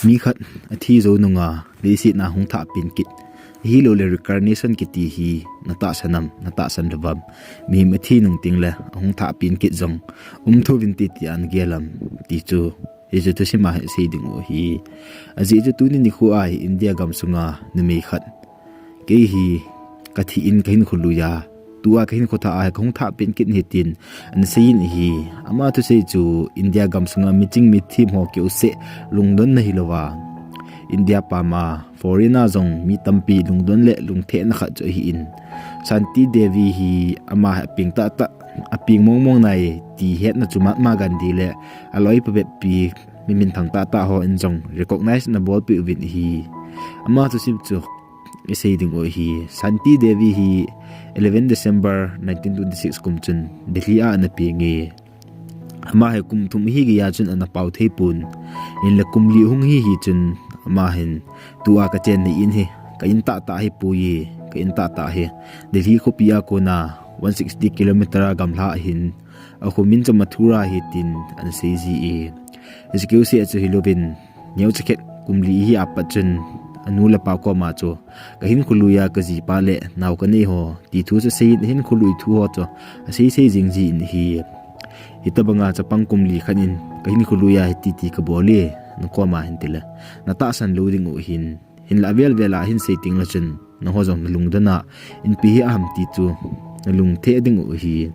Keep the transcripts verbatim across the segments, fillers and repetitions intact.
Mi khat athi jou nunga leiset a hung thah pen kit, ahilouleh reincarnation kiti hi natahsan am, natahsan lou vam? Mihem athi nung tengle ahung thah pen kit jong um thou vin ti tia nagel am ti chu, hiche thusim a hi sei ding u ahi. Ajeh chu tuni nikho a hi India gamsunga numei khat, kei hi kathi in kahinkho lui a, tua kahinkho thah a hi kahung thah pen kit ahi tin anasei in ahi. Ama thusei chu India gamsunga miching mithem ho keu seh lungdonna hilouva, India pam a foreign a jong mi tampi lungdon le lungthim na khat chu ahi in, Santi Devi hi ama hi apeng tahtah, apeng mongmong nai ti hetna chu Mahatma Gandhi le aloipa beppi mi minthang tahtah hon jong recognize ana bolpeh uvin ahi. Ama thusim chu isei ding u ahi. Santi Devi hi eleven December nineteen twenty-six kum chun Delhi a ana peng e. Ama hi kum thum hi geiya chun ana pao thei pon. Hinla kum li hung hi hi chun ama hin, tua kachen na in hi ka in tahtah hi poi, ka in tahtah hi Delhi khopi a kona one sixty kilometer a gamla ahin, akho min chu Mathura ahi tin anasei ji e. Hiche keu seh chu hilouvin, neocha khat kum li hi apat chun anu le apa koma chu kahinkho lui a kajipa le nao kanei ho ti thu chu asei in, ahinkho lui thu ho chu asei sei jing ji in ahi. Hitobanga chapang kum li khat in kahinkho lui a hiti ti kabol e, nakoma hin tile natahsan lou ding u ahin. Hinla avel vel a hin sei tengle chun nangho jong nalungdon a, inpi hi aham ti chu nalungthim ding u ahi.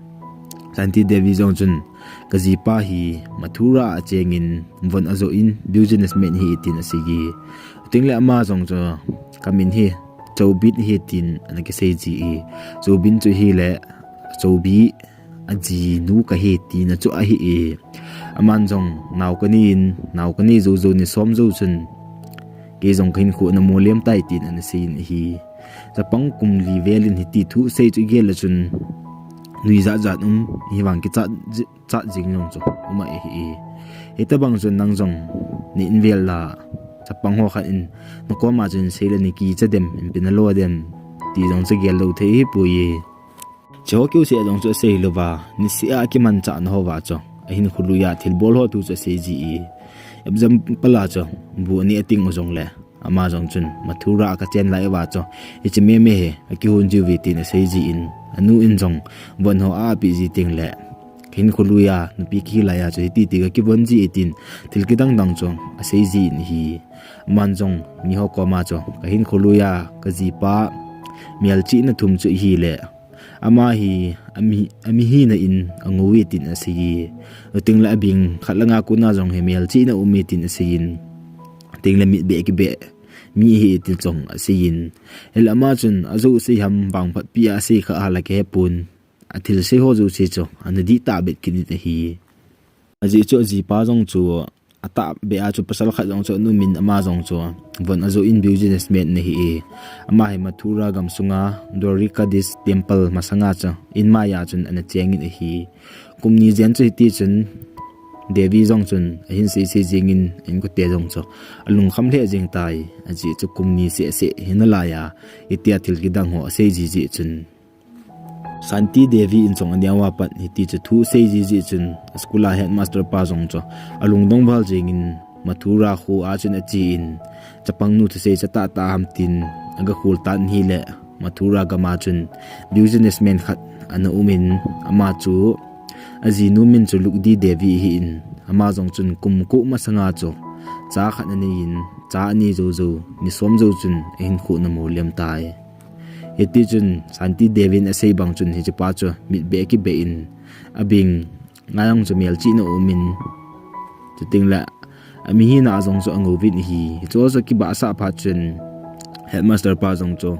Santi Devi jong chun, kajipa hi Mathura a chengin von ajoh in businessman ahi tin asei e. Tengle ama jong chu, kamin hi Choubin ahi tin ana kisei ji e. Choubin chu hile, Choubi ajinu kahi tina chu ahi e. Aman jong nao kanei in, nao kanei jou jou ni som jou chun, kei jong kahinkho ana molem tai tin anasei in ahi. Chapang kum li vel in hiti thu sei chu igel le chun, nuijat jat um, hivang kichat ji-, chat jing jong chu um ahi e. Hitobang chun nang jong na in vel la, chapang ho khat in nakoma chun sei le nakicha dem, inpi nalo dem ti jong chu gel lou thei hipoi e. Hiche ho keu seh jong chu asei hilouva, niseh a akimanchah na houva chu ahinkho lui a thilbol ho thu chu asei ji e. Example a chu, bu ani ating u jongle, ama jong chun Mathura a kachen lai uva chu, hiche meme hi akihon jiuve tin asei ji in, anu in jong von ho apeh ji tengle, kahinkho lui a nupi kihi lai a chu hiti ti kakivon ji e tin, thil kidang dang chu asei ji in ahi. Aman jong miho koma chu, kahinkho lui a kajipa melchihna thum chu ahile, ama hi ami, amihina in angou e tin asei e. Chutengle abing khat langa kona jong hi melchihna um e tin asei in, chutengle mitbeh kibeh mi ahi e ti jong asei in, hinla ama chun ajouse ham vangphatpi a asei kha hala kihepon, athilsei ho jouse chu ana dihtah bet kit in ahi. Ajeh chu ajipa jong chu atahbeh a chu pasal khat jong chu ana um in, ama jong chu von ajoh in businessman ana hi e. Ama hi Mathura gamsunga Dwarikadhish temple masanga chu in maiya chun ana chengin ahi. Kum ni jen chu hiti chun Devi jong chun ahin sei sei jingin, inkote jong chu alungkham lheh jing tai. Ajeh chu kum ni seh seh hi nalai a, hitia thil kidang ho asei ji jeh chun, Santi Devi in jong aneo a pat hiti chu thu asei ji jeh chun, aschool a headmaster pa jong chu alungdong val jingin, Mathura kho a chun ache in, chapangnu thusei chu atahtah ham tin agakhol tan ahile, Mathura gam a chun businessman khat ana um in, ama chu ajinu min chu Lugdi Devi ahi in, ama jong chun kum ko masanga chu cha khat anei in, cha anei jou jou, ni som jou chun ahinkho ana molem tai. Hiti chun Santi Devi in asei bang chun hichepa chu mitbeh kibeh in, abing a jong chu melchihna um in, chutengle amihina a jong chu angou vin ahi. Hichu chu kibahsah phat chun headmaster pa jong chu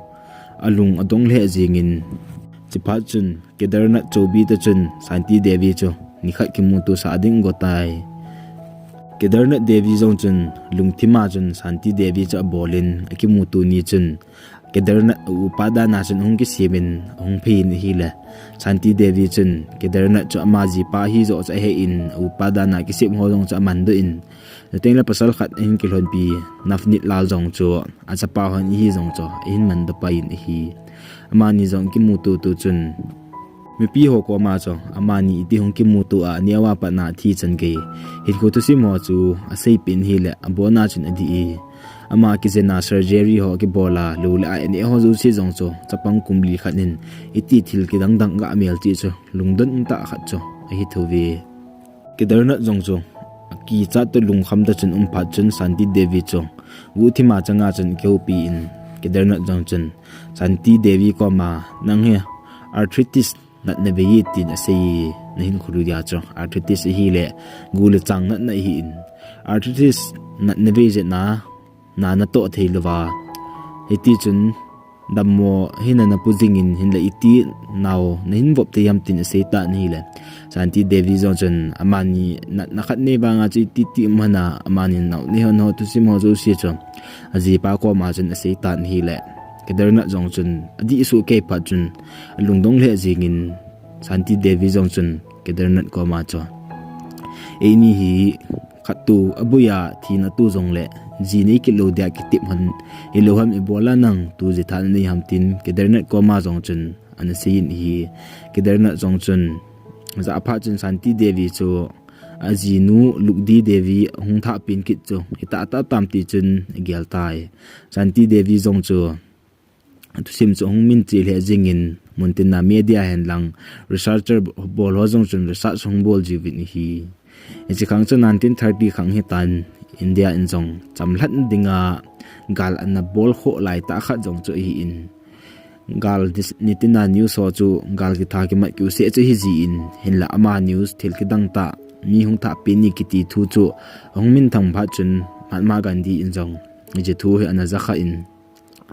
alung adong lheh jingin, hiche phat chun Kedarnath Choubi toh chun Santi Devi chu nikhat kimutosah ding ago tai. Kedarnath Devi jong chun lungthim a chun Santi Devi chu abol in, akimuto ni chun Kedarnath a upa dan a chun ahung kisem in ahung phei in ahile, Santi Devi chun Kedarnath chu ama jipa ahi joh chu ahe in, a upa dan a kisem ho jong chu amandoh in, chutengle pasal khat ahin kilhonpi Navneet Lal jong chu achapa hon ahi jong chu ahin mandoh pai in ahi. Amani jong kimuto to chun Mipi ho koma chu amani iti hung kimuto a, aneo a pat na thi chan gei hinkho thusim ho chu asei peh in ahile, abon a chun adih e. Ama kijena surgery ho akibol a, lou le ai aneh ho jouse jong chu chapang kum li khat in iti thil kidang dang ga mel cheh chu lungdon umtah khat chu ahi thou ve. Kedarnath jong chu akichat toh lungkham tah chun um phat chun Shanti Devi chu guhthim a chang a chun akihoupi in, Kedarnath jong chun Shanti Devi koma, "Nang hi arthritis natna vei e," tin asei e. Na hinkho lui a chu arthritis ahile gu le chang natna ahi in, arthritis natna vei jeh a na natoh thei louva, hiti chun dammo hi na napu jing in, hinlah iti nao nahin vop thei ham tin asei tan ahile, Shanti Devi jong chun amani natna khat nei vang a chu iti ti um ham a, amani nao nei hon ho thusim ho jouse chu ajipa koma chun asei tan ahile, Kedarnath jong chun adih soh kei phat chun alungdong lheh jeng in, Shanti Devi jong chun Kedarnath koma chu, "Eini hi khat tu aboi a thina tu jongle ji nei kit lou dia kitep hon, hilou ham ibol a nang tu ji tha nei ham?" tin Kedarnath koma jong chun ana sei in ahi. Kedarnath jong chun ajah phat chun Shanti Devi chu ajinu Lukdi Devi hung thah pen kit chu hitah tah tam ti chun agel tai. Shanti Devi jong chu athusim chu ahung min che lheh jeng in, muntin a media hen lang researcher bol ho jong chun research ahung bol jiuvin ahi. Hiche khang chu nineteen thirty khang hitan, India in jong chamlhat ding a gal ana bol khoh lai tah khat jong chu ahi in, gal dis-, nitin a news ho chu gal kitha kimat kiu seh chu ahi ji in, hinlah ama news thil kidang tah, mi hung thah pen ni kiti thu chu ahung min thang phat chun Mahatma Gandhi in jong hiche thu hi ana ja kha in,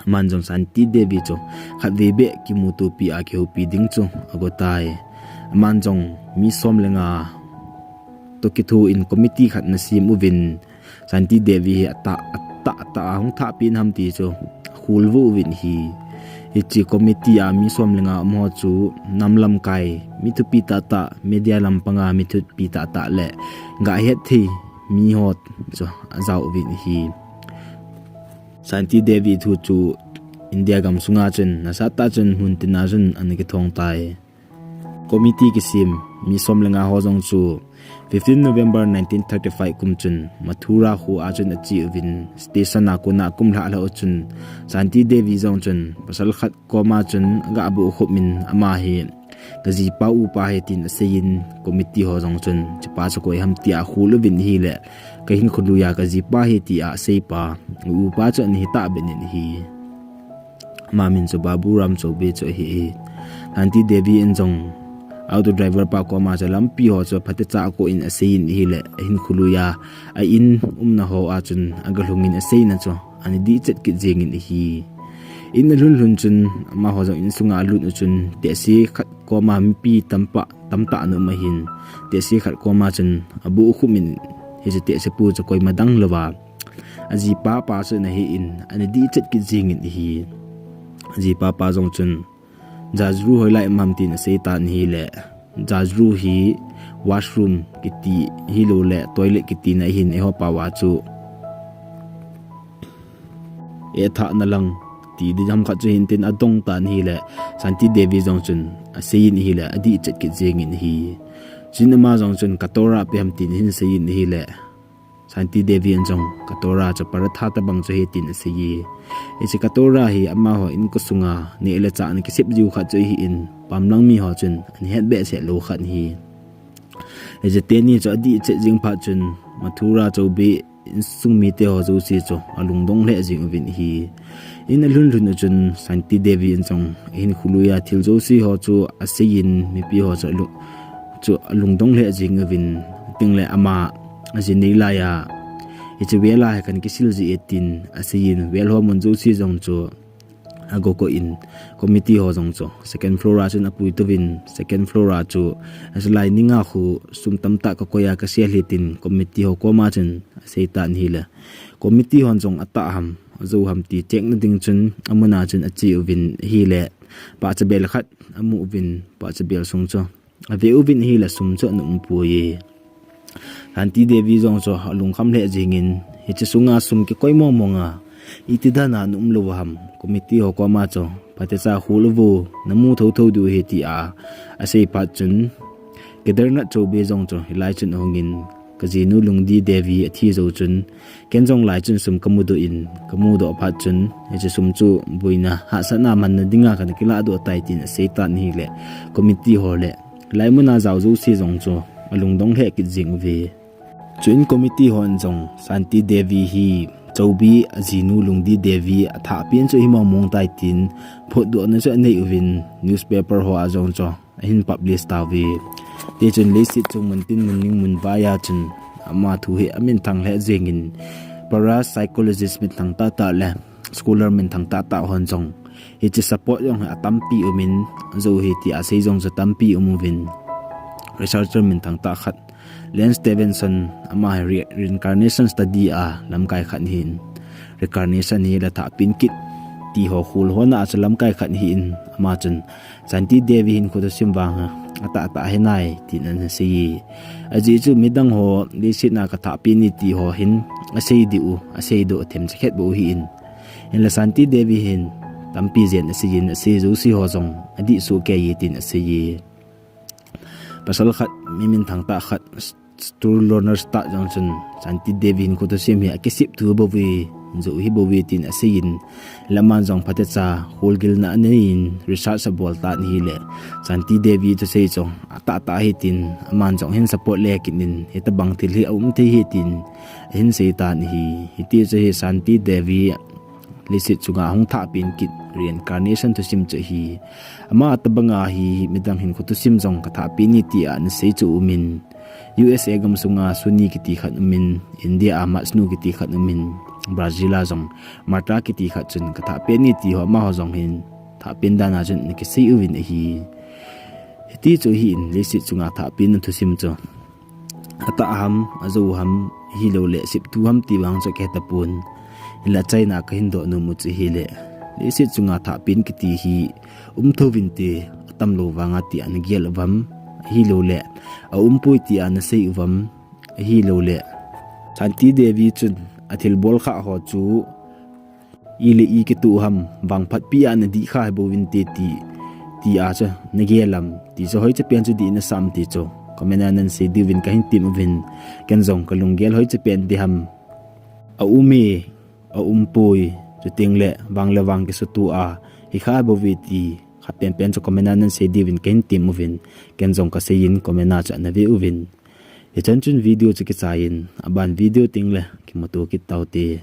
aman jong Shanti Devi chu khatvei beh kimutopi a kihoupi ding chu ago tai. Aman jong mi som le nga toh kitho in committee khat ana sem uvin, Shanti Devi hi atah, atah, atah a hung thah pen ham ti chu akhol vo uvin ahi. Hiche committee a mi som le nga um ho chu nam lamkai mi thupi tah tah, media lampang a mi thupi tah tah le ga het thei mi ho chu ajao uvin ahi. Shanti Devi thu chu India gam sunga chun nasatah chun muntin a chun ana kithong tai. Committee kisem mi som le nga ho jong chu fifteen November nineteen thirty-five kum chun Mathura kho a chun ache uvin, station a kona akum lhah lhah u chun Shanti Devi jong chun pasal khat koma chun aga buh khup in, "Ama hi kajipa upa ahi," tin asei in, committee ho jong chun, "Hichepa chu koi ham?" tia akhol uvin ahile, "Kahinkho lui a kajipa ahi," tia aseipa, upa chu ana hi tahbeh in ahi. Ama min chu Baburam Choube chu ahi e. Shanti Devi in jong auto driver pa koma chu lampi ho chu phatecha akou in asei in ahile, ahinkho lui a, a in umna ho a chun aga lhung in aseina chu ana dih chet kit jeng in ahi. In alhun lhun chun, amaho jong insunga alut u chun, tehse khat koma mipi tamtah, tamtah ana um ahin, tehse khat koma chun abuh khup in, hiche tehse pu chu koima dang louva ajipa pa chu ana hi in, ana dih chet kit jeng in ahi. Ajipa pa jong chun, "Jajru hoilai um ham?" tin asei tan ahile, "Jajru hi washroom kiti hilou le toilet kiti na ahin, eiho pao a chu ethahna lang ti ding ham khat chu ahin," tin adong tan ahile, Shanti Devi jong chun asei in ahile, adih chet kit jeng in ahi. Chuin ama jong chun, "Katora pe ham?" tin ahin sei in ahile, Shanti Devi in jong, "Katora chu paratha tabang chu ahi," tin asei e. Hiche katora hi amaho inko sunga neh le chah ana kisep jiu khat chu ahi in, pamlang mi ho chun ana het behseh lou khat ahi. Hiche teni chu adih chet jeng phat chun, Mathura Choube insung mite ho jouse chu alungdong lheh jeng uvin ahi. In alhun lhun u chun, Shanti Devi in jong ahinkho lui a thil jouse ho chu asei in, mipi ho chu alu-, chu alungdong lheh jeng uvin, tin le ama ajinei lai a, "Hiche vel a hi kahin kisil ji e," tin asei in, vel ho mun jouse jong chu ago kou in, committee ho jong chu second floor a chun apui touvin, second floor a chu, "Hiche lai ning a khu sum tamtah kakoi a kasel ahi," tin committee ho koma chun asei tan ahile, committee hon jong atah ham, ajou ham ti check na ding chun amun a chun ache uvin ahile, pahcha bel khat amu uvin, pahcha bel sung chu ave uvin ahile, sum chu ana um poi e. Shanti Devi jong chu alungkham lheh jeng in, hiche sunga sum kikoi mong mong a, Iti dan a na um lou ham, committee ho koma chu phatecha khol uvo, na mu thotho diu ahi tia asei phat chun, Kedarnath Chaubey jong chu hilai chun ahungin, ka jinu Lungdi Devi athi jou chun, ken jong lai chun sum ka mudoh in, ka mudoh phat chun, hiche sum chu boina hahsatna manna dinga kana kiladoh tai tin asei tan ahile, committee ho le hilai muna jao jouse jong chu alungdong lheh kit jeng uve. Chuin committee hon jong Shanti Devi hi Chaubey ajinu Lungdi Devi athahpen chu ahi mong mong tai tin photdohna chu anei uvin, newspaper ho a jong chu ahin publish tauve. Tichun leiset chung mun tin mun ning mun vai a chun ama thu hi aminthang lheh jengin, para psychologist minthang tahtah le scholar minthang tahtah hon jong hiche support jong hi atampi umin, ajou ahi tia asei jong chu tampi um uvin, researcher minthang tah khat, Lance Stevenson, ama hi re-, reincarnation study a lamkai khat ahin, reincarnation hi le thahpen kit ti ho khol hona a chu lamkai khat ahin, ama chun Shanti Devi hinkho thusim vang atahtah ahi nai tin ana sei e. Ajeh chu midang ho leiset a ka thahpen e ti ho hin asei diu, asei doh themcha khat bou ahin, hinla Shanti Devi hin tampi jen asei in, asei jouse ho jong adih soh kei e tin asei e. Pasal khat, mi minthang tah khat, Sturlunar Stahl jong chun Shanti Devi hinkho thusim hi akisep thu bouve, jou ahi bouve tin asei in, le aman jong phatecha kholgilna anei in research abol tan ahile, Shanti Devi thusei chu atahtah ahi tin aman jong ahin support le kit in, hitabang thil hi aum thei ahi tin ahin sei tan ahi. Hiti chu hi Shanti Devi leiset chunga hung thahpen kit reincarnation thusim chu ahi. Ama tabanga hi midang hinkho thusim jong ka thahpen e tia ana sei chu umin, U S A gam sunga Suni kiti khat umin, India a Majnu kiti khat umin, Brazil a jong Martha kiti khat chun ka thahpen e ti ho amaho jong hin thahpen dan a chun ana kisei uvin ahi. Hiti chu ahin, leiset chunga thahpenna thusim chu atah ham, ajou ham, ahilouleh septhu ham ti vang chu kahe tapon. Hinla achaina kahin doh nom u chu ahile, leiset chunga thahpen kiti hi um thouvinte, atam lou vanga tia na gel uvam, ahilouleh aumpoi tia na sei uvam, ahilouleh Shanti Devi chun athilbol khah ho chu i le i kitoh ham, vangphatpi a na dih kha hi bouvinte ti, tia chu na gel am, ti chu hoiche pen chu dih na sam ti chu comment a nan sei diuvin kahin tem uvin, ken jong ka lunggel hoiche pen dih ham, aum e, aumpoi, chuteng le vang le vang kisutoh a hi kha bouve ti khat pen pen chu comment a nan sei diuvin kahin tem uvin, ken jong ka sei in comment a chu ana ve uvin. Hichan chun video chu kichai in, aban video teng le kimuto kit taute.